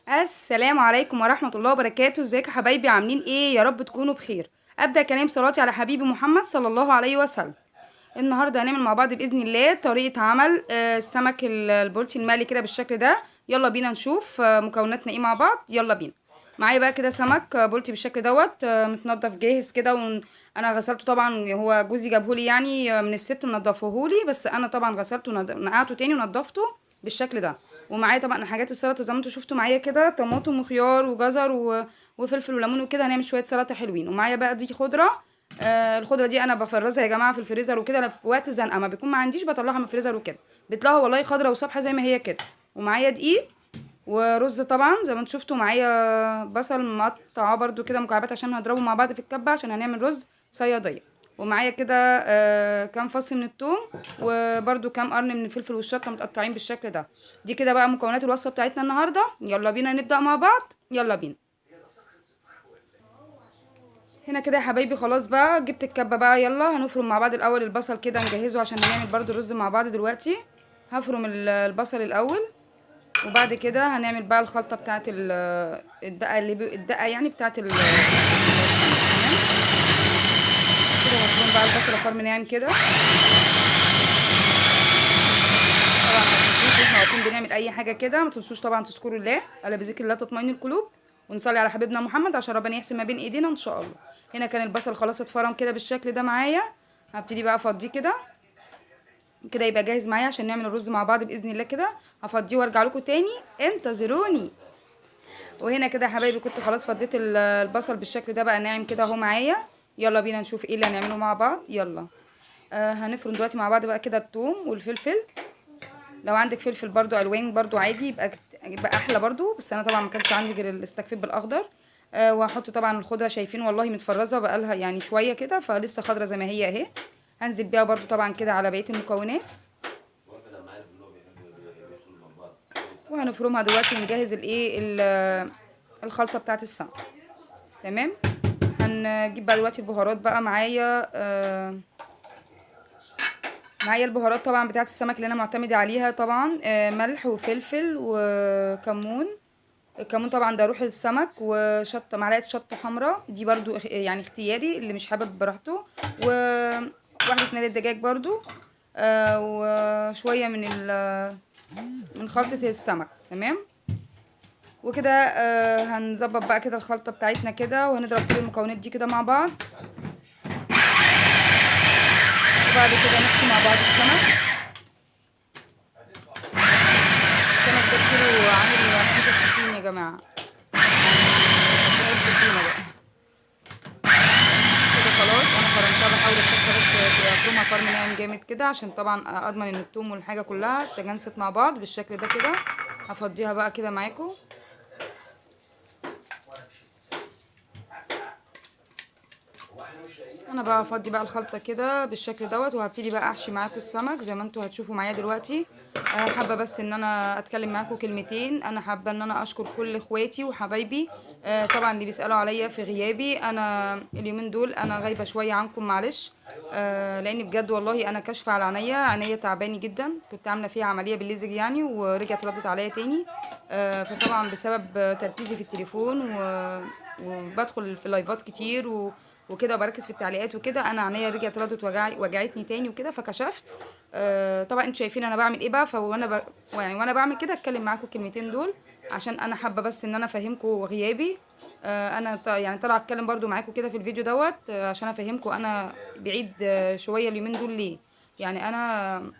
السلام عليكم ورحمة الله وبركاته. ازيكم يا حبايبي؟ عاملين ايه؟ يا رب تكونوا بخير. ابدأ كلام صلاتي على حبيبي محمد صلى الله عليه وسلم. النهارده هنعمل مع بعض باذن الله طريقة عمل السمك البلطي المقلي كده بالشكل ده. يلا بينا نشوف مكوناتنا ايه مع بعض. يلا بينا. معايا بقى كده سمك بلطي بالشكل دوت، متنضف جاهز كده، وانا غسلته طبعا، هو جوزي جابهولي يعني من الست منضفهولي، بس انا طبعا غسلته ونقعته تاني ونضفته بالشكل ده. ومعايا طبعا حاجات السلطة زي ما انتوا شفتوا معايا كده، طماطم وخيار وجزر وفلفل وليمون وكده، هنعمل شوية سلطة حلوين. ومعايا بقى دي خضرة، الخضرة دي انا بفرزها يا جماعة في الفريزر وكده، انا في وقت زنقه ما بيكون ما عنديش بطلعها من الفريزر وكده، بتلاقوها والله خضرة وصبحه زي ما هي كده. ومعايا دقيق ورز طبعا زي ما انتوا شفتوا، معايا بصل مقطعاه برده كده مكعبات عشان هضربه مع بعض في الكبه عشان هنعمل رز صياديه. ومعايا كده كام فص من الثوم، وبرده كام قرن من الفلفل والشطه متقطعين بالشكل ده. دي كده بقى مكونات الوصفة بتاعتنا النهارده. يلا بينا نبدا مع بعض، يلا بينا. هنا كده يا حبايبي خلاص بقى جبت الكبه بقى، يلا هنفرم مع بعض الاول البصل كده نجهزه عشان هنعمل برده الرز مع بعض دلوقتي. هفرم البصل الاول، وبعد كده هنعمل بقى الخلطة بتاعه الدقة اللي الدقة يعني بتاعه السمك. تمام كده هفرم بقى البصل فرم ناعم كده. طبعا ما تنسوش واحنا واقفين بنعمل اي حاجة كده، ما تنسوش طبعا تذكروا الله، الا بذكر الله تطمئن القلوب، ونصلي على حبيبنا محمد عشان ربنا يحسن ما بين ايدينا ان شاء الله. هنا كان البصل خلاص اتفرم كده بالشكل ده معايا، هبتدي بقى افضيه كده كده يبقى جاهز معايا عشان نعمل الرز مع بعض باذن الله. كده هفضيه وارجع لكم تاني، انتظروني. وهنا كده يا حبايبي كنت خلاص فضيت البصل بالشكل ده بقى ناعم كده اهو معايا. يلا بينا نشوف ايه اللي هنعمله مع بعض. يلا هنفرم دلوقتي مع بعض بقى كده الثوم والفلفل. لو عندك فلفل برضو الوان برضو عادي يبقى احلى برضو، بس انا طبعا ما كانش عندي غير الاستكفيت بالاخضر. وهحط طبعا الخضرة، شايفين والله متفرزه بقالها يعني شوية كده، فلسه خضرة زي ما هي اهي. هنزل بيها برضو طبعا كده على بقية المكونات، وهنفرمها دلوقتي ونجهز الايه الخلطة بتاعه السمك. تمام. هنجيب بقى دلوقتي البهارات بقى معايا، معايا البهارات طبعا بتاعه السمك اللي انا معتمدة عليها طبعا، ملح وفلفل وكمون. الكمون طبعا ده روح السمك، وشطه، معلقه شطه حمراء دي برضو يعني اختياري، اللي مش حابب براحته، وواحدة مرقه دجاج برضو، وشوية من خلطه السمك. تمام. وكده هنظبط بقى كده الخلطة بتاعتنا كده، وهنضرب كل المكونات دي كده مع بعض، وبعد كده نحشي مع بعض السمك. السمك ده كيلو عامل 65 يا جماعة، ربنا يلطف بينا بقى كده. خلاص انا فرمتها، بحاول الشطه بس افرمها فرم ناعم جامد كده عشان طبعا اضمن ان التوم والحاجة كلها تجانست مع بعض بالشكل ده كده. هفضيها بقى كده معاكم. انا بقى هفضي بقى الخلطة كده بالشكل دوت، وهبتدي بقى احشي معاكم السمك زي ما انتوا هتشوفوا معايا دلوقتي. حابة بس ان انا اتكلم معاكم كلمتين. انا حابة ان انا اشكر كل اخواتي وحبايبي، طبعا اللي بيسالوا عليا في غيابي. انا اليومين دول انا غايبة شوية عنكم معلش، لان بجد والله انا كاشفة على عينيا تعباني جدا، كنت عامله فيها عملية بالليزر يعني، ورجعت ردت عليا تاني. فطبعا بسبب تركيزي في التليفون وبدخل في لايفات كتير وكده، وبركز في التعليقات وكده، انا عينيا رجعت ردت وجعتني تاني وكده، فكشفت. طبعا انتوا شايفين انا بعمل ايه بقى، فوانا يعني وانا بعمل كده اتكلم معاكم الكلمتين دول عشان انا حابة بس ان انا افهمكم غيابي. انا يعني طالعه اتكلم برضو معاكم كده في الفيديو دوت، عشان افهمكم انا بعيد شوية اليومين دول ليه. يعني انا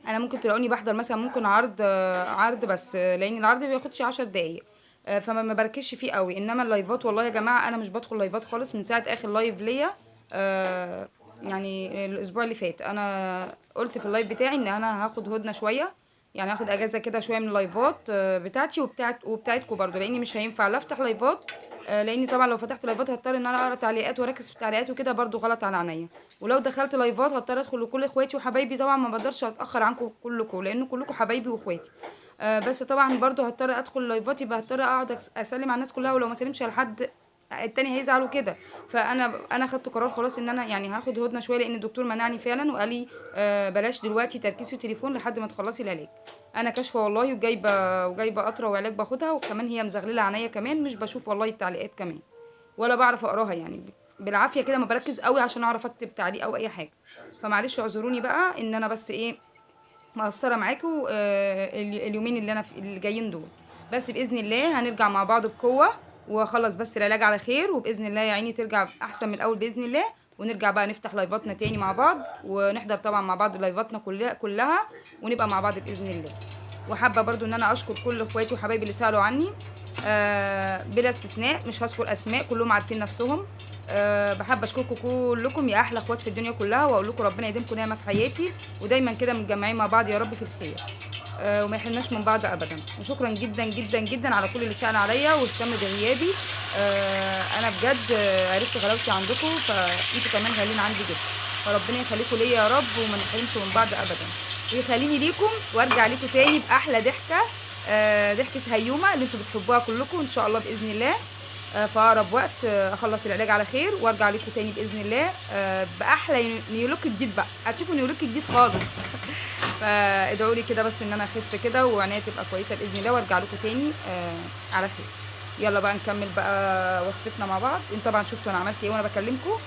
ممكن تلاقوني بحضر مثلا ممكن عرض بس، لان العرض ما بياخدش 10 دقايق، فما ما بركزش فيه قوي. انما اللايفات والله يا جماعة انا مش بدخل لايفات خالص من ساعة اخر live ليا، يعني الاسبوع اللي فات. انا قلت في ال live بتاعي ان انا هاخد هدنة شوية، يعني هاخد اجازه كده شوية من اللايفات بتاعتي وبتاعتكم برضو، لاني مش هينفع لا افتح لايفات، لاني طبعا لو فتحت لايفات هضطر ان انا اقرا تعليقات واركز في التعليقات وكده، برضو غلط على عينيا. ولو دخلت لايفات هضطر ادخل لكل اخواتي وحبايبي، طبعا ما بقدرش اتاخر عنكم كلكم لان كلكم حبايبي واخواتي، بس طبعا برضو هضطر ادخل لايفات، يبقى هضطر اقعد اسلم على الناس كلها، ولو ما سلمش على حد التاني هيزعل وكده. فانا خدت قرار خلاص ان انا يعني هاخد هدنة شوية، لان الدكتور منعني فعلا وقال لي بلاش دلوقتي تركيز في التليفون لحد ما تخلصي العلاج. انا كاشفة والله، وجايبه قطرة وعلاج باخدها، وكمان هي مزغلله عينيا كمان، مش بشوف والله التعليقات كمان ولا بعرف اقراها، يعني بالعافية كده ما بركز قوي عشان اعرف اكتب تعليق او اي حاجة. فمعلش اعذروني بقى ان انا بس ايه مقصرة معاكم اليومين اللي انا اللي جايين دول، بس باذن الله هنرجع مع بعض بقوة، واخلص بس العلاج على خير، وباذن الله يا عيني ترجع احسن من الاول باذن الله، ونرجع بقى نفتح لايفاتنا تاني مع بعض، ونحضر طبعا مع بعض لايفاتنا كلها، ونبقى مع بعض باذن الله. وحابة برضو ان انا اشكر كل اخواتي وحبايبي اللي سالوا عني بلا استثناء، مش هذكر اسماء، كلهم عارفين نفسهم. بحب اشكركم كلكم يا احلى اخوات في الدنيا كلها، واقول لكم ربنا يديمكم نعمه في حياتي، ودايما كده متجمعين مع بعض يا رب في الخير، وما يحرمناش من بعض ابدا. وشكرا جدا جدا جدا على كل اللي سال عليا واهتم بغيابي. انا بجد عرفت غلاوتي عندكم، فانتوا كمان غاليين عندي جدا، فربنا يخليكم ليا يا رب، وما نحرمش من بعض ابدا، ويخليني ليكم وارجع ليكم تاني باحلى ضحكه، ضحكه هيومه اللي انتوا بتحبوها كلكم ان شاء الله باذن الله. في اقرب وقت اخلص العلاج على خير وارجع لكم تاني باذن الله، باحلى new look جديد بقى، هتشوفوا new look جديد خالص. فادعوا لي كده بس ان انا اخف كده وعينيا تبقى كويسة باذن الله، وارجع لكم تاني على خير. يلا بقى نكمل بقى وصفتنا مع بعض. انتوا طبعا شفتوا انا عملت ايه وانا بكلمكم.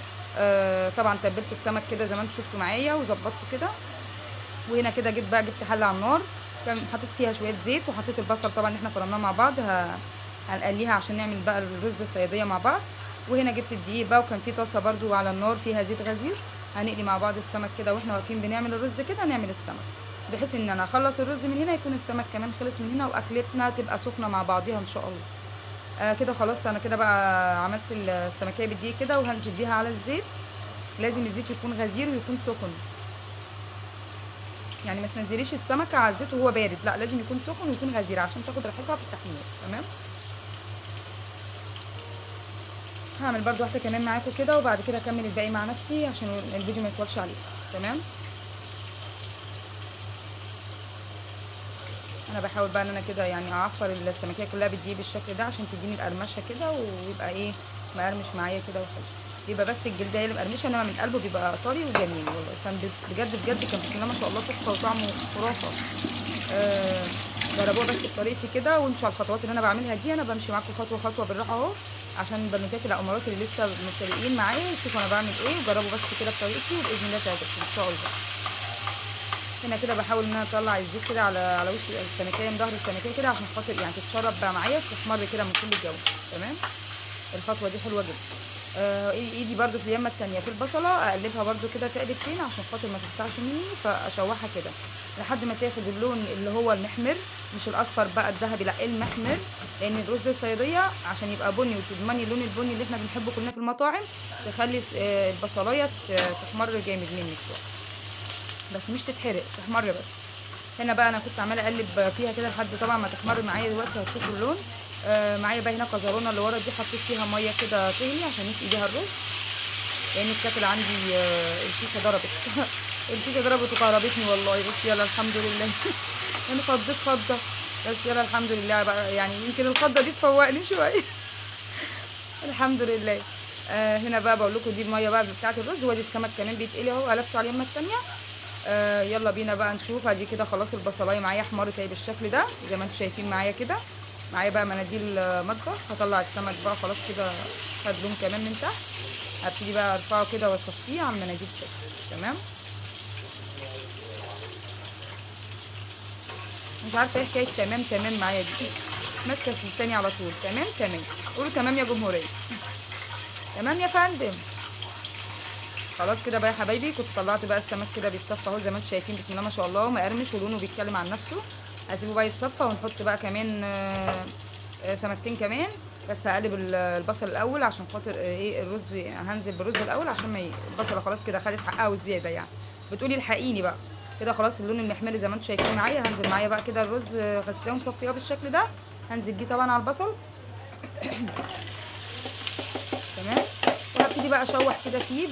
طبعا تبلت السمك كده زي ما انتوا شفتوا معايا وظبطته كده. وهنا كده جبت بقى، جبت حله على النار، حطيت فيها شوية زيت، وحطيت البصل طبعا اللي احنا فرمناه مع بعض، هنقليها عشان نعمل بقى الرز الصياديه مع بعض. وهنا جبت الدقيق بقى، وكان في طاسه برده على النار فيها زيت غزير، هنقلي مع بعض السمك كده واحنا واقفين بنعمل الرز كده، نعمل السمك بحيث ان انا اخلص الرز من هنا يكون السمك كمان خلص من هنا، واكلتنا تبقى سخنة مع بعضيها ان شاء الله. كده خلاص انا كده بقى عملت السمكيه بالدقيق كده، وهنزل بيها على الزيت. لازم الزيت يكون غزير ويكون سخن، يعني ما تنزليش السمكة على الزيت وهو بارد، لا لازم يكون سخن ويكون غزير عشان تاخد راحتها في التحمير. تمام. هعمل برضو واحدة كمان معاكم كده، وبعد كده اكمل الباقي مع نفسي عشان الفيديو ما يطولش عليكم. تمام. انا بحاول بقى ان انا كده يعني اعفر السمكيه كلها بالدقيق بالشكل ده عشان تديني القرمشه كده، ويبقى ايه مقرمش معايا كده وحلو. بيبقى بس الجلد هي اللي مقرمشه، انما من قلبه بيبقى طري وجميل والله. كان بجد بجد كان بسم الله ما شاء الله تحفة وطعمه خرافه. جربوها بس بطريقتي كده وامشوا على الخطوات اللي انا بعملها دي. انا بمشي معاكم خطوة خطوة بالراحة اهو، عشان بنوتات الامارات اللي لسه مبتدئين معايا يشوفوا انا بعمل ايه، وجربوا بس كده بطريقتي وباذن الله تعجبكم ان شاء الله. هنا كده بحاول ان انا اطلع الزيت كده على وش السمكيه من ظهر السمكيه كده، عشان خاطر يعني تتشرب بقى معايا وتحمر كده من كل الجو. تمام. الخطوة دي حلوة جدا. ايدي برده في اليمه الثانية في البصله اقلبها برده كده تقلبتين عشان خاطر ما تلسعش مني، فاشوحها كده لحد ما تاخد اللون اللي هو المحمر، مش الاصفر بقى الذهبي، لا المحمر، لان الرز الصياديه عشان يبقى بني وتضمني اللون البني اللي احنا بنحبه كلنا في المطاعم، تخلي البصلايه تحمر جامد منك شوية، بس مش تتحرق، تحمر بس. هنا بقى انا كنت عماله اقلب فيها كده لحد طبعا ما تحمر معايا، دلوقتي هتشوفوا اللون. معايا بقى هنا كزرونه اللي ورا دي حطيت فيها مية كده تغلي عشان نسقي بيها الرز، لان الكاتل عندي الفيشه ضربت الفيشه ضربت وكهربتني والله، بس يلا الحمد لله. انا خضيت خضه، بس يلا الحمد لله بقى، يعني يمكن الخضه دي تفوقني شوية الحمد لله. هنا بقى بقول لكم دي المية بقى بتاعه الرز، وادي السمك كمان بيتقلي اهو، قلبته على اليمه الثانية. يلا بينا بقى نشوف. ادي كده خلاص البصلايه معايا احمرت اهي بالشكل ده زي ما انتم شايفين معايا كده. معايا بقى مناديل مطبخ، هطلع السمك بقى خلاص كده خد لون كمان من تحت، هبتدي بقى ارفعه كده واصفيه على المناديل كده. تمام. مش عارفه ايه حكاية تمام تمام معايا دي، ماسكه في لساني على طول. تمام تمام، قولوا تمام يا جمهورية، تمام يا فندم. خلاص كده بقى يا حبايبي، كنت طلعت بقى السمك كده بيتصفى اهو زي ما انتم شايفين بسم الله ما شاء الله، مقرمش ولونه بيتكلم عن نفسه. هسيبه بقى يتصفى، ونحط بقى كمان سمكتين كمان، بس هقلب البصل الاول عشان خاطر ايه الرز، هنزل بالرز الاول عشان ما البصله خلاص كده خدت حقها وزيادة، يعني بتقولي الحقيني بقى كده. خلاص اللون المحمر زي ما انتم شايفين معايا، هنزل معايا بقى كده الرز غسلاه ومصفياه بالشكل ده، هنزل بيه طبعا على البصل. تمام. وهبتدي بقى اشوح كده فيه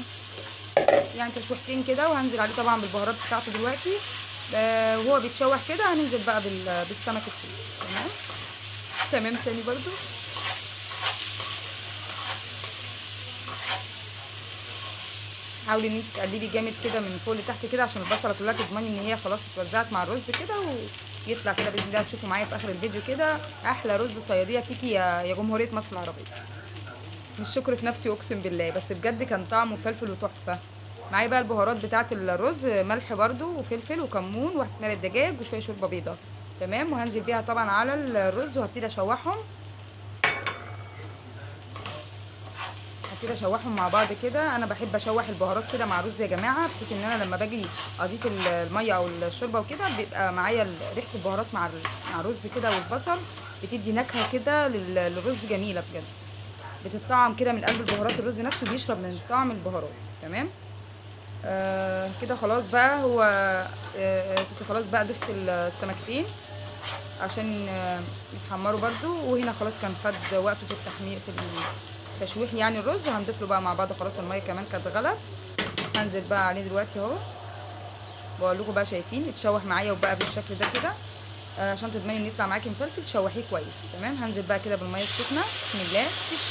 يعني تشويحتين كده، وهنزل عليه طبعا بالبهارات بتاعته دلوقتي. وهو بيتشوح كده هننزل بقى بالسمك التاني. تمام تمام تاني برضو. حاولي ان انت تقلبي جامد كده من فوق لتحت كده عشان البصله كلها تضمني ان هي خلاص اتوزعت مع الرز كده، ويطلع كده باذن الله. تشوفوا معايا في اخر الفيديو كده احلى رز صياديه فيكي يا جمهورية مصر العربية. مش شكر في نفسي اقسم بالله، بس بجد كان طعمه فلفل وتحفه. معايا بقى البهارات بتاعه الرز، ملح برده وفلفل وكمون ومرقه دجاج وشوية شوربة بيضة، تمام. وهنزل بيها طبعا على الرز وهبتدي اشوحهم، هبتدي اشوحهم مع بعض كده. انا بحب اشوح البهارات كده مع الرز يا جماعة، بحيث ان انا لما باجي اضيف المية او الشوربة وكده بيبقى معايا ريحه البهارات مع الرز كده والبصل، بتدي نكهة كده للرز جميلة بجد، بتطعم كده من قلب البهارات، الرز نفسه بيشرب من طعم البهارات، تمام. كده خلاص بقى هو كنت خلاص بقى ضفت السمكتين عشان يتحمروا برده. وهنا خلاص كان خد وقته في التحمير في التشويح يعني الرز، هنضيف له بقى مع بعض. خلاص المية كمان كانت غلت، هنزل بقى عليه دلوقتي اهو. بقول لكم بقى شايفين اتشوح معايا وبقى بالشكل ده كده، عشان تضمني ان يطلع معاكي مفلفل شوحيه كويس، تمام. هنزل بقى كده بالمية السخنة، بسم الله. تش،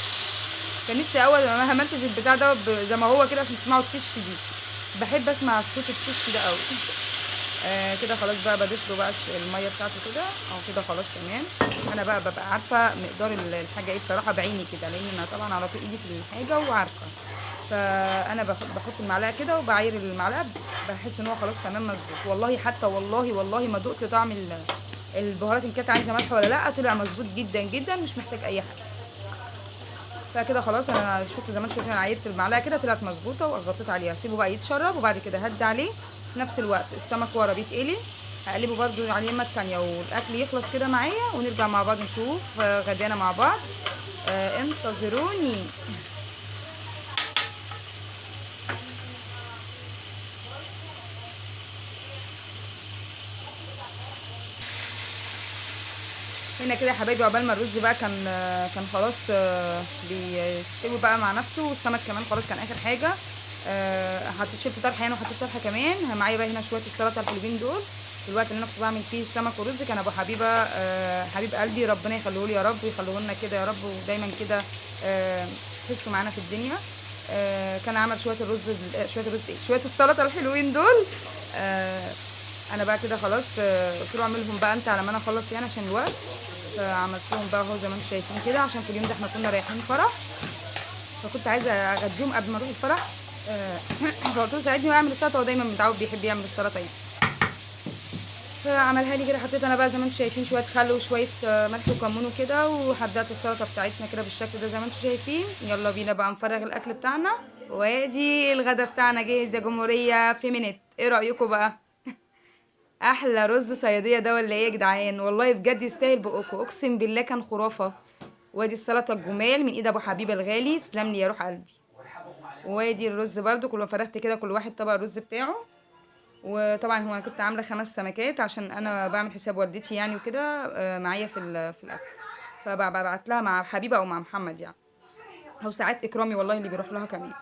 كان نفسي اول ما عملتش البتاع ده زي ما هو كده عشان تسمعوا التش دي، بحب اسمع صوت التش ده قوي. كده خلاص بقى بضيف له بقى المية بتاعته كده اهو كده خلاص، تمام. انا بقى ببقى عارفه مقدار الحاجة ايه بصراحة بعيني كده، لان انا طبعا على طول ايدي في الحاجة وعارفه، فانا بحط المعلقة كده وبعاير المعلقة، بحس ان هو خلاص تمام مظبوط. والله حتى والله والله ما دقت طعم البهارات ان كانت عايزه ملح ولا لا، طلع مظبوط جدا جدا، مش محتاج اي حاجة. فكده خلاص انا شفت زي ما انتم شايفين انا عايرت المعلقة كده طلعت مظبوطة وغطيت عليها. سيبه بقى يتشرب وبعد كده هدي عليه. في نفس الوقت السمك ورا بيتقلي، هقلبه برده على اليمه التانية، والاكل يخلص كده معايا ونرجع مع بعض نشوف غدانا مع بعض. انتظروني. هنا كده يا حبايبي عقبال ما الرز بقى كان خلاص بيستوي بقى مع نفسه، والسمك كمان خلاص كان اخر حاجة. حطيت شلت طرحه يعني وحطيت طرحه كمان معايا بقى هنا شوية السلطة الحلوين دول. في الوقت اللي انا كنت بعمل فيه السمك والرز كان ابو حبيبه، حبيب قلبي، ربنا يخليه لي يا رب ويخليه لنا كده يا رب، ودايما كده تحسوا معانا في الدنيا. كان عمل شوية الرز، شوية الرز ايه، شوية السلطة الحلوين دول. انا بقى كده خلاص قلت له اعملهم بقى انت على ما انا اخلص يعني عشان الوقت، فعملتهم بقى اهو زي ما انتم شايفين كده، عشان في اليوم ده احنا كنا رايحين فرح، فكنت عايزه اغديهم قبل ما اروح الفرح. فقلت له ساعدني واعمل السلطة، هو دايما متعود بيحب يعمل السلطة يعني، فعملها لي كده. حطيت انا بقى زي ما انتم شايفين شوية خل وشوية ملح وكمون وكده، وحدقت السلطة بتاعتنا كده بالشكل ده زي ما انتم شايفين. يلا بينا بقى نفرغ الاكل بتاعنا، وادي الغدا بتاعنا جاهز يا جمهورية في minute. ايه رايكم بقى؟ احلى رز صياديه ده ولا ايه يا جدعان؟ والله بجد يستاهل بقكم، اقسم بالله كان خرافه. وادي السلطة الجمال من ايد ابو حبيبه الغالي، سلام لي يا روح قلبي. وادي الرز برده كل ما فرغت كده كل واحد طبق الرز بتاعه. وطبعا هو انا كنت عامله 5 سمكات عشان انا بعمل حساب والدتي يعني وكده معايا في الاكل، فببعت لها مع حبيبه او مع محمد يعني، او ساعات اكرامي والله اللي بيروح لها كمان.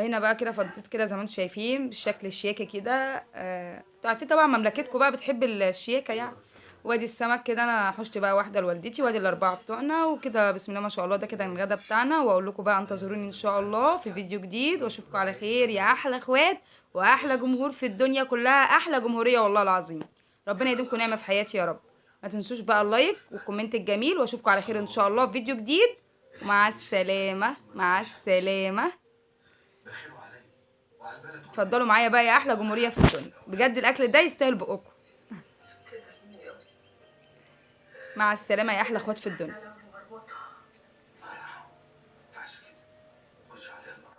هنا بقى كده فضيت كده زي ما انتم شايفين بالشكل الشياكه كده. انتوا عارفين طبعا مملكتكم بقى بتحب الشياكه يعني. وادي السمك كده انا حشت بقى واحدة لوالدتي وادي الاربعة بتوعنا وكده، بسم الله ما شاء الله. ده كده الغدا بتاعنا، واقول لكم بقى انتظروني ان شاء الله في فيديو جديد، واشوفكم على خير يا احلى اخوات واحلى جمهور في الدنيا كلها، احلى جمهورية والله العظيم. ربنا يديمكم نعمه في حياتي يا رب. ما تنسوش بقى ال like وال comment الجميل، واشوفكم على خير ان شاء الله في فيديو جديد. مع السلامة، مع السلامة. اتفضلوا معايا بقى يا احلى جمهورية في الدنيا، بجد الاكل ده يستاهل بقكم. مع السلامة يا احلى اخوات في الدنيا.